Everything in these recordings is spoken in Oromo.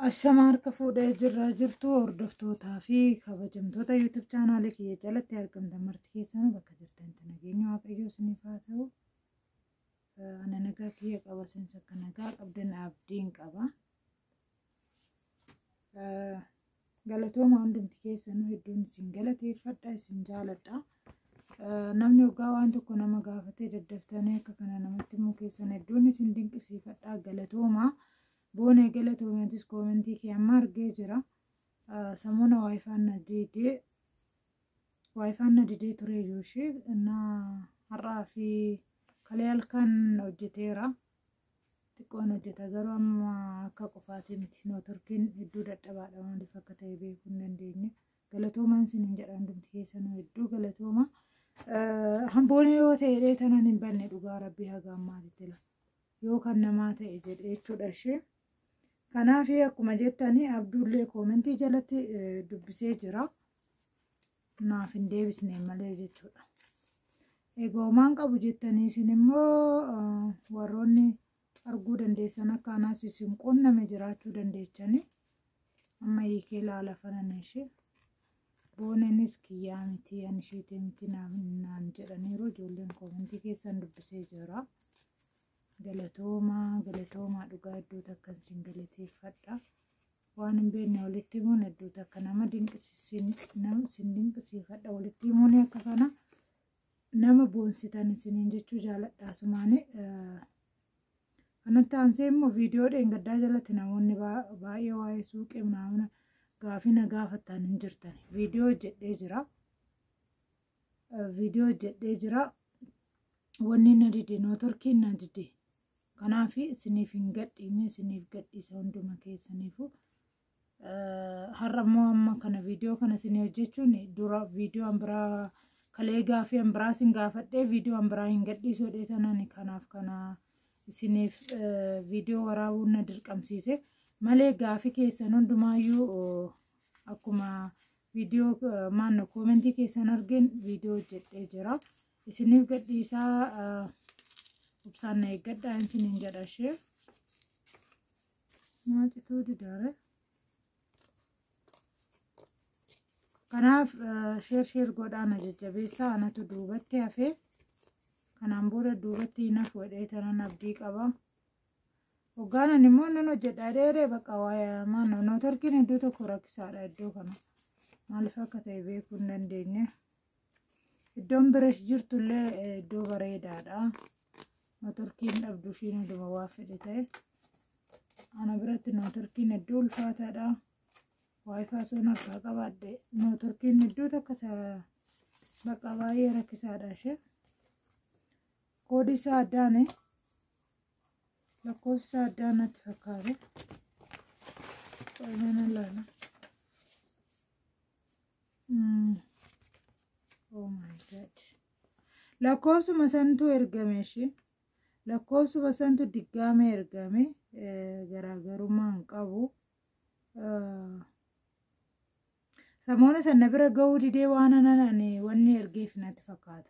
Ashama harka fuudhee jirra jirtu hordoftootaa fi kabajamtoota YouTube chaanaalii kiyya jalatti argamtan marti keessanuu bakka jirtanitti nageenya Waaqayyoo isiniif haa ta'u. Ana nagaa kiyya qaba, isinis akka nagaa qabdan abdiin qaba. Galatooma hundumti keessanuu, hedduun isin galateeffadha, isin jaaladha. Namni waggaa waan tokko nama gaafatee daddaftanii akka kana namatti himuu keessan hedduun isin dinqisiifadha, galatooma. Boonee galatoomeetis, koomentii kee amma argee jira. Samoona waayifaan na didee, waayifaan na didee ture iyyuu na har'aa fi kalee halkan hojjeteera. Xiqqoon hojjeta garuu amma akka qofaatii miti. Nootorkiin hedduu dadhabaadha, maaliif akka ta'e beekuu hin dandeenye. Galatoomaan isiniin jedha, hundumti keessanuu hedduu galatooma. Hamboonee yoo ta'e tanan hin banne, dhugaa rabbii haga ammaatitti la. Yoo kan namaa ta'e jedhe jechuudha ishee. Kanaaf akkuma jettanii Abduullee koomentii jalatti dubbisee jira. Naaf hin deebisne malee jechuudha. Egaa homaan qabu jettanii isin immoo warroonni arguu dandeessan akka anaas isin qunname jiraachuu dandeechanii amma hiikee laala fanan ishee. Booneenis kiyyaa miti, ani isheetii miti naan jedhaniiru ijoolleen, koomentii keessan dubbisee jira. Galatoomaa, galatoomaa, dhugaa iddoo takka isin galateeffadha. Waan hin beekne walitti himuun iddoo takka nama isin dinqisiifadha. Walitti himuun akka kana nama boonsitan isiniin jechuu jaaladha asumaani. Kanatti aansee immoo viidiyoo dheengaddaa jalatti namoonni baay'ee waa'ee suuqii naamna gaafii na gaafattan hin jirtan. Viidiyoo hojjedhee jira. Viidiyoo hojjedhee jira. Wanni na dide, nootorkiin na dide. Kanaaf isiniif hin gadhiine, isiniif gadhiisa hunduma keessaniifu. Har'a immoo amma kana viidiyoo kana isinii hojjechuun dura viidiyoo biraa kalee gaafii biraa isin gaafadhee viidiyoo biraa hin gadhiisu jedhee tanan, kanaaf kana isiniif viidiyoo waraabuun na dirqamsiise malee gaafii keessan hundumaayyuu akkuma viidiyoo maanno koomentii keessan argeen viidiyoo hojjedhee jira. Isiniif gadhiisaa, obsaan na eeggadhaa isiniin jedha ishee. Maacituu didaare. Kanaaf share share godhaa na jajjabeessaa, anatu duubatti hafee, kanaan booda duubatti hin hafu jedhee tanan abdii qaba. Hoggaanan immoo nan hojjedha dheeree bakka waa'ee maanno nootorkiin iddoo tokko rakkisaadha iddoo kana. Maaliif akka ta'e beekuu hin dandeenye. Iddoon birash jirtullee iddoo bareedaadha. Nootorkiin dhabdu ishiin hunduma waa fedhe ta'e. Ana biratti nootorkiin iddoo ulfaataadha. Waayifaa soon harkaa qabaadhe nootorkiin iddoo takka bakka baay'ee rakkisaadha ishee. Koodi isaa addaani, lakkoofsi isaa addaan natti fakkaate. Mana ilaala. Oh my God. Lakkoofsuma santu ergame ishee. Lakkoofsuma santu diggaamee ergame, garaagarummaa hin qabu. Samoona sana bira gahuu didee waan anan ani wanni ergeef natti fakkaata.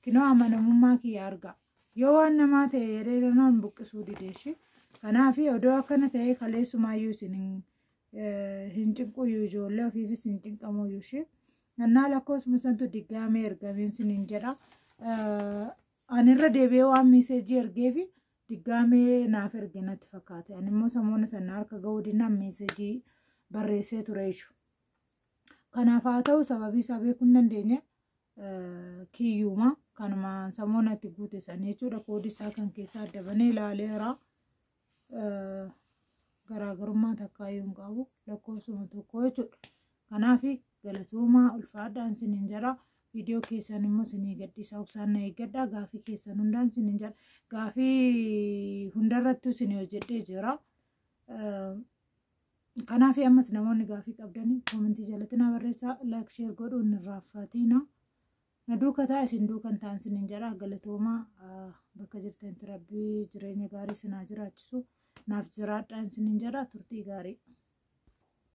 Kinoo amanamummaa kiyya argaa. Yoo waan namaa ta'e jedhee namaan buqqisuu didee ishee. Kanaaf odoo akkana ta'ee kaleessumaayyuu isin hin cinquyyuu, ijoollee ofiifis hin cinqamuyyuu ishee. Nannaa lakkoofsuma santu diggaamee ergameen isiniin jedha. Ani irra deebi'ee waan miiseejii ergeefi diggaamee naaf erge natti fakkaate. Ani immoo samoona sana harka gahuu dinnaan miiseejii barreessee ture jechuudha. Kanaaf haa ta'u, sababii isaa beekuu hin dandeenye, kiyyuuma kanuma samoona itti guute san jechuudha. Koodi isaa kan keessaa adda banee ilaaleera. Garaagarummaa takkaayyuu hin qabu, lakkoofsuma tokko jechuudha. Kanaaf galatoomaa, ulfaadhaan isiniin jedha. Viidiyoo keessan immoo isinii gadhiisa, obsaan na eeggadha. Gaafii keessan hundaan isiniin jedha. Gaafii hundarrattuu isinii hojjedhee jira. Kanaaf ammas namoonni gaafii qabdanii koomentii jalatti na barreessaa, like share godhuun hin irraanfatina. Na duuka ta'a, isin duukan ta'an isiniin jedha. Galatoomaa, bakka jirtanitti rabbii jireenya gaarii isin haa jiraachisu. Naaf jiraadhaan isiniin jedha, turtii gaarii.